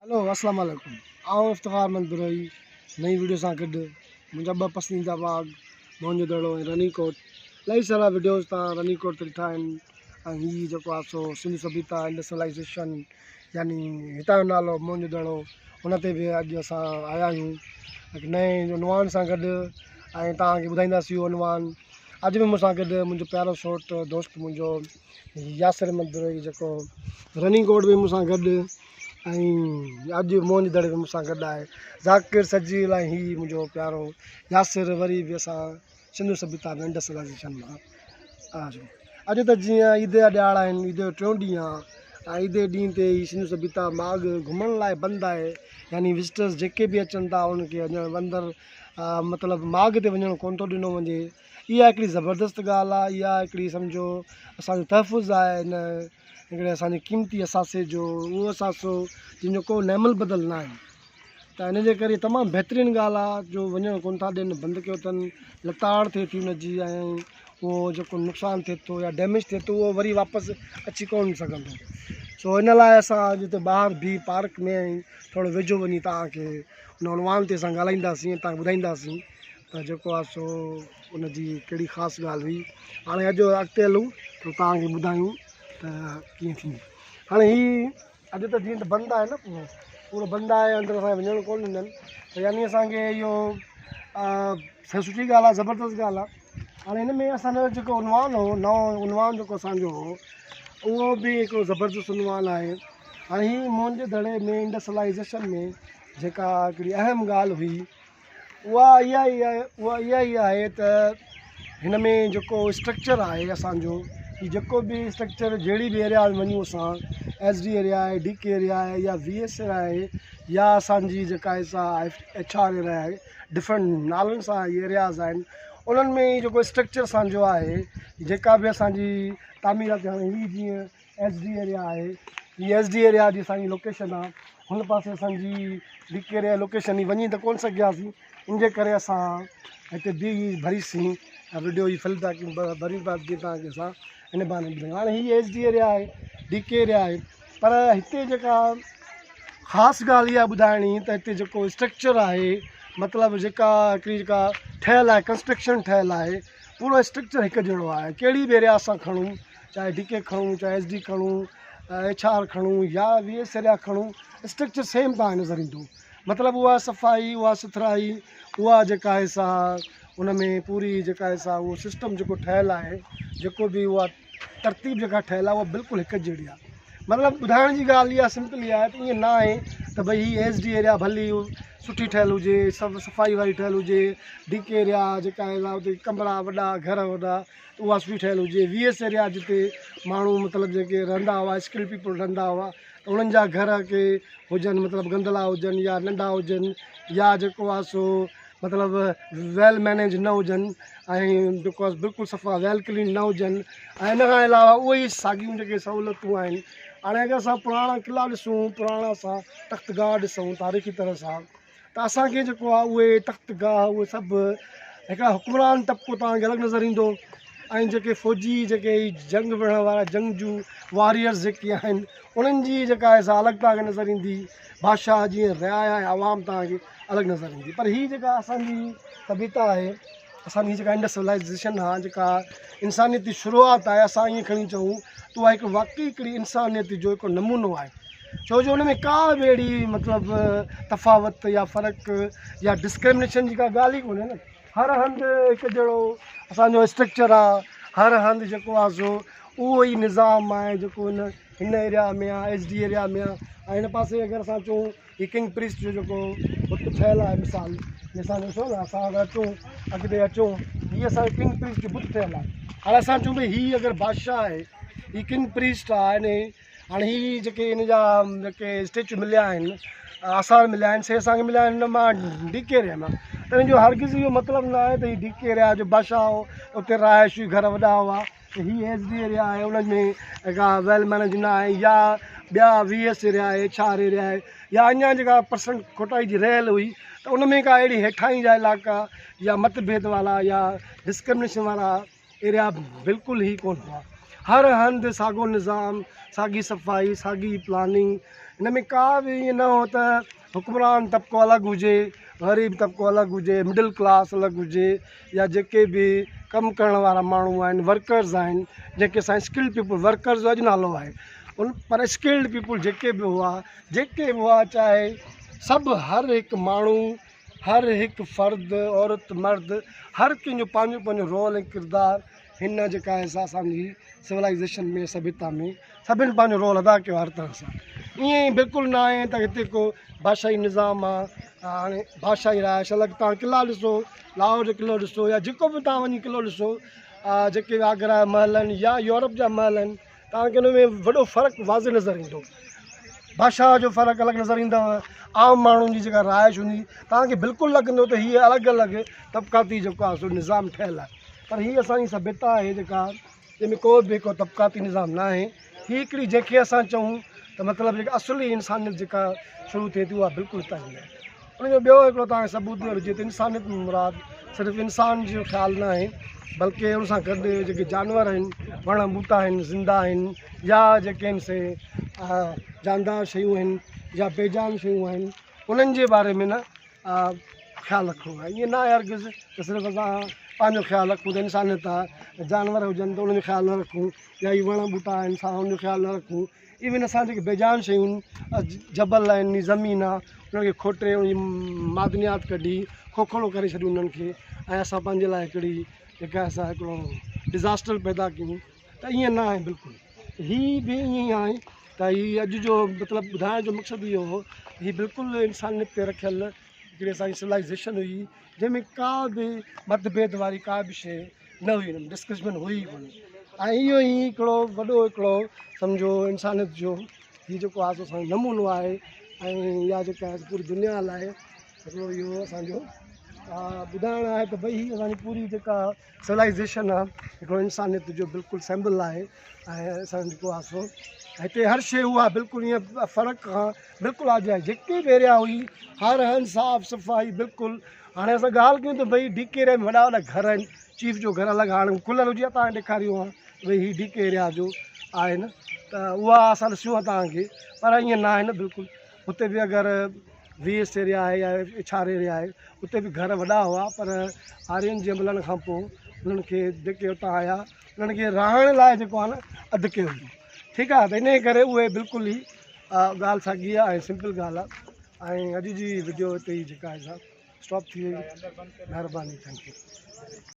هلو اسلام عليڪم آئون افتخار احمد بروهي نئين وڊيو سان گڏ منهنجا ٻه پسنديده باغ موهن جو دڙو ۽ رني ڪوٽ الاهي سارا وڊيوز تان رني ڪوٽ تي ڏٺا آهن ۽ هي جيڪو آهي سو سنڌو سڀيتا انڊس سولائيزيشن يعني هتان جو نالو موهن جو دڙو ان تي به اڄ اسان آيا آهيون هڪ نئين عنوان سان گڏ ۽ توهان کي ٻڌائينداسين اهو عنوان اڄ به مون سان گڏ منهنجو پيارو سوٽ دوست منهنجو ياسر احمد بروهي جيڪو رني ڪوٽ به مون سان گڏ ۽ اڄ موهن جي دڙي به مون سان گڏ آهي ذاڪر سجيل ۽ هي منهنجو پيارو ياسر وري به اسان سنڌو سڀيتا ۾ انڊس سولائيزيشن مان آهيون اڄ ته جيئن عيد جا ڏهاڙا آهن عيد جو ٽيون ڏينهن آهي ۽ عيد جي ڏينهن تي هي سنڌو سڀيتا ماڳ گهمڻ لاء بند آهي يعني وزٽرز جيڪي به اچن ٿا انهن کي اڃا اندر مطلب ماڳ تي وڃڻ ڪونه ٿو ڏنو وڃي اها هڪڙي زبردست ڳالهه آهي اها هڪڙي سمجهو اسانجو تحفظ آهي هن هڪڙي اسانجي قيمتي اثاثي جو اهو اثاثو جنهن جو ڪو نعم البدل نه آهي ته ان جي ڪري تمام بهترين ڳالهه آهي جو وڃڻ ڪونه ٿا ڏين بند ڪيو اٿن لتاڙ ٿئي ٿي ان جي ۽ اهو جيڪو نقصان ٿئي ٿو يا ڊيميج ٿئي ٿو اهو وري واپس اچي ڪونه سگهندو سو ان لاء اسان اڄ هتي ٻاهر بيهي پارڪ ۾ ٿورو ويجهو وڃي توهان کي ان عنوان تي اسان ڳالهائينداسين ۽ توهان کي ٻڌائينداسين ته جيڪو آهي سو ان جي ڪهڙي خاص ڳالهه هئي هاڻي اڄ اڳتي هلون ته توهان کي ٻڌايون ته ڪيئن ٿيندي هاڻي هي اڄ ته جيئن ته بند آهي نه پورو پورو بند آهي اندر اسانکي وڃڻ ڪونه ڏيندن ته يعني اسانکي اهو سٺي ڳالهه آهي زبردست ڳالهه آهي هاڻي هن ۾ اسانجو جيڪو عنوان هو نئون عنوان جيڪو اسانجو هو اهو به هڪڙو زبردست عنوان آهي هاڻي هي موهن جي دڙي ۾ انڊسٽرلائيزيشن ۾ جيڪا هڪڙي اهم ڳالهه هئي اها اها ئي آهي اها اها ئي آهي ته هن ۾ جيڪو اسٽرڪچر آهي اسانجو هي جيڪو به اسٽرڪچر جهڙي به ايريا ۾ وڃون اسان ايس ڊي ايريا آهي ڊي ڪي ايريا آهي يا وي ايس ايريا آهي يا اسانجي جيڪا آهي سا ايڇ آر ايريا آهي ڊفرنٽ نالن سان هي ايرياز آهن انهن ۾ هي جيڪو اسٽرڪچر اسانجو آهي جيڪا به اسانجي تعميرات هاڻي هي جيئن ايس ڊي ايريا آهي هي ايس ڊي ايريا جي اسانجي لوڪيشن آهي هن پاسي اسانجي ڊي ڪي ايريا لوڪيشن هي وڃي ته ڪون سگهياسين ان جي ڪري اسان هتي بيهي ڀريسين ۽ وڊيو جي فل پيڪنگ ڀريون پيا جيئن توهان کي اسان ان بهاني ٻڌايون هاڻي هي ايس ڊي ايريا آهي ڊي ڪي ايريا آهي پر هتي جيڪا خاص ڳالهه اها ٻڌائڻي ته هتي جيڪو اسٽرڪچر آهي مطلب جيڪا هڪڙي جيڪا ٺهيل آهي ڪنسٽرڪشن ٺهيل آهي پورو اسٽرڪچر هڪ جهڙو آهي ڪهڙي به ايريا اسان کڻون چاهي ڊي ڪي کڻون چاهي ايس ڊي کڻون ايڇ آر کڻون يا وي ايس ايريا کڻون اسٽرڪچر سيم توهان کي نظر ايندو مطلب اها صفائي اها سٿرائي اها جيڪا آهي سا ان ۾ پوري جيڪا آهي سا اهو سسٽم جيڪو ٺهيل آهي جيڪو به اها ترتيب جيڪا ٺهيل آهي اها بلڪل هڪ جهڙي آهي مطلب ٻڌائڻ جي ڳالهه اها سمپل اها آهي ته ائين نه آهي ته ڀئي هي ايس ڊي ايريا ڀلي سٺي ٺهيل هجي سڀ صفائي واري ٺهيل هجي ڊي ڪي ايريا جيڪا آهي اتي ڪمرا وڏا گهر وڏا اها سٺي ٺهيل هجي وي ايس ايريا جتي ماڻهو مطلب جيڪي رهندا هئا اسڪل پيپل رهندا هئا ته انهن جا گهر ڪي هجن مطلب گندلا هجن يا ننڍا هجن يا جيڪو آهي سو مطلب ويل مينيج نه هجن ۽ جيڪو آهي بلڪل صفا ويل ڪلين نه هجن ۽ ان کان علاوه اهي ئي ساڳيون جيڪي سهولتون آهن هاڻي اگر اسان پراڻا قلعا ڏسون پراڻا اسان تختگاهه ڏسون تاريخي طرح سان ته اسان کي جيڪو آهي اهي تخت گاهه اهي سڀ هڪڙا حڪمران طبقو توهان کي الڳ نظر ايندو ۽ جيڪي فوجي جيڪي جنگ وڙهڻ وارا جنگجو واريئرز جيڪي آهن انهن جي جيڪا آهي سا الڳ توهان کي نظر ايندي بادشاهه جي رعايا ۽ عوام توهان کي الڳ نظر ايندي پر هي جيڪا اسانجي سڀيتا آهي اسانجي جيڪا انڊس سولائيزيشن آهي جيڪا انسانيت جي شروعات آهي اسان ائين کڻي چئون ته اها هڪ واقعي هڪڙي انسانيت جو هڪ نمونو آهي ڇو جو ان ۾ ڪا به اهڙي مطلب تفاوت يا فرق يا ڊسڪرمنيشن جي ڪا ڳالهه ئي ڪونهي نه هر هنڌ هڪ جهڙو اسانجو اسٽرڪچر آهي هر هنڌ جيڪو آهي سو اهو ئي نظام آهي جيڪو هن هن ايريا ۾ آهي ايس ڊي ايريا ۾ آهي ۽ هن پاسي اگر اسان چئون هي ڪنگ پريسٽ جو جيڪو بت ٺهيل آهي مثال جي اسان ڏسو نه اسان اگر اچون اڳتي اچون هي اسان ڪنگ پريسٽ جو بت ٺهيل آهي هاڻي اسان چئون ڀئي هي اگر بادشاهه آهي هي ڪنگ پريسٽ آهي اني هاڻي هي جيڪي ان جا جيڪي اسٽيچو مليا آهن آثار مليا آهن سي اسانکي مليا آهن هن مان ڊي ڪي ايريا مان ته ان جو هرگز اهو مطلب نه آهي ته هي ڊي ڪي ايريا جو بادشاهه هو اتي رهائشي گهر وڏا هئا ته هي ايس ڊي ايريا آهي ان ۾ ڪا ويل مينيج نه آهي يا ٻيا وي ايس ايريا آهي ايڇ آر ايريا آهي يا اڃا جيڪا پرسنٽ کوٽائي جي رهيل هئي ته ان ۾ ڪا اهڙي هيٺاهين جا علائقا يا مت ڀيد وارا يا ڊسڪرمنيشن وارا ايريا بلڪل ئي ڪونه هئا. هر هنڌ ساڳو نظام، ساڳي صفائي، ساڳي پلاننگ هن ۾ ڪا به ائين نه هو ته حڪمران طبقو الڳ هجي، غريب طبقو الڳ هجي، مڊل ڪلاس الڳ هجي يا جيڪي به ڪم ڪرڻ وارا ماڻهو آهن، ورڪرز آهن، جيڪي اسان اسڪلڊ پيپل ورڪرز جو اڄ نالو آهي ان پر اسڪلڊ پيپل جيڪي به هئا جيڪي به هئا چاهي سڀ هر هڪ ماڻهو هر هڪ فرد عورت مرد هر ڪنهن جو پنهنجو پنهنجو رول ۽ ڪردار هن جيڪا آهي سا اسان جي سولائيزيشن ۾ سڀيتا ۾ سڀن پنهنجو رول ادا ڪيو هر طرح سان ائين ئي بلڪل نه آهي ته هتي ڪو بادشاهي نظام آ هاڻي بادشاهي رهائش الڳ تان قلعا ڏسو لاهور جو قلعو ڏسو يا جيڪو به تان وڃي قلعو ڏسو جيڪي به آگرا جا محل آهن يا يورپ جا محل آهن توهان کي ان ۾ وڏو فرق واضح نظر ايندو بادشاهه جو فرق الڳ نظر ايندو عام ماڻهن جي جيڪا رهائش هوندي توهان کي بلڪل لڳندو ته هي الڳ الڳ طبقاتي جيڪو آهي سو نظام ٺهيل آهي پر هي اسانجي سڀيتا آهي جيڪا جنهن ۾ ڪو به هڪ طبقاتي نظام نه آهي هي هڪڙي جنهن کي اسان چئون ته مطلب جيڪا اصلي انسانيت جيڪا شروع ٿئي ٿي اها بلڪل هتان جي آهي ان جو ٻيو هڪڙو توهان کي ثبوت ڏيڻ هجي ته انسانيت مان مراد صرف انسان جو خيال نه آهي بلڪه ان سان گڏ جيڪي جانور آهن وڻ ٻوٽا آهن زنده آهن يا جيڪي آهن سي جاندار شيون آهن يا بيجان شيون آهن انهن جي باري ۾ نه خيال رکڻو آهي ائين نه آهي هرگز ته صرف اسان پنهنجو خيال رکون ته انسانيت آهي جانور هجن ته انهن جو خيال نه رکون يا هي وڻ ٻوٽا آهن اسان انهن جو خيال نه رکون ايون اسان جيڪي بيجان شيون جبل آهن زمين آهي انهن کي کوٽي ان جي معدنيات ڪڍي کوکلو ڪري ڇڏيون انهن کي ۽ اسان پنهنجي لاء هڪڙي جيڪا اسان هڪڙو ڊزاسٽر پيدا ڪيون ته ائين نه آهي بلڪل هي به ائين ئي آهي ته هي اڄ جو مطلب ٻڌائڻ جو مقصد اهو هو هي بلڪل انسانيت تي رکيل هڪڙي اسانجي سولائيزيشن هئي جنهن ۾ ڪا به مت ڀيد واري ڪا به شيء نه هئي ان ۾ ڊسڪرشن هئي ئي ڪونه ۽ اهو ئي هڪڙو وڏو هڪڙو سمجهو انسانيت جو هي جيڪو آهي سو اسانجو نمونو آهي ۽ اها جيڪا آهي پوري دنيا لاء هڪڙو اهو اسانجو ٻڌائڻ آهي ته ڀئي هي اسانجي پوري جيڪا سولائيزيشن آهي هڪڙو انسانيت جو بلڪل سيمبل آهي ۽ اسان جيڪو آهي سو هتي هر شيء اها بلڪل ائين فرق کان بلڪل آجي آهي جيڪي به ايريا هئي هر هنڌ صاف صفائي بلڪل هاڻي اسان ڳالهه ڪيون ته ڀئي ڊي ڪي ايريا ۾ وڏا وڏا گهر آهن چيف جو گهر الڳ هاڻي کليل هجي تان ڏيکاريو ها ڀئي هي ڊي ڪي ايريا جو آهي نه ته اها اسان ڏسيون ها تان کي پر ائين نه آهي نه بلڪل اتي به اگر وي ايس ايريا آهي يا ايڇ آر ايريا آهي اتي به گهر وڏا هئا پر آرين جي ملڻ کان پوء انهن کي جيڪي اتان آيا انهن کي رهڻ لاء جيڪو آهي نه اڌ ڪيو ويو ٺيڪ آهي ته انهي ڪري اهي بلڪل ئي ڳالهه ساڳي آهي ۽ سمپل ڳالهه آهي ۽ اڄ جي وڊيو هتي ئي جيڪا آهي سا اسٽاپ ٿي وئي مهرباني thank you.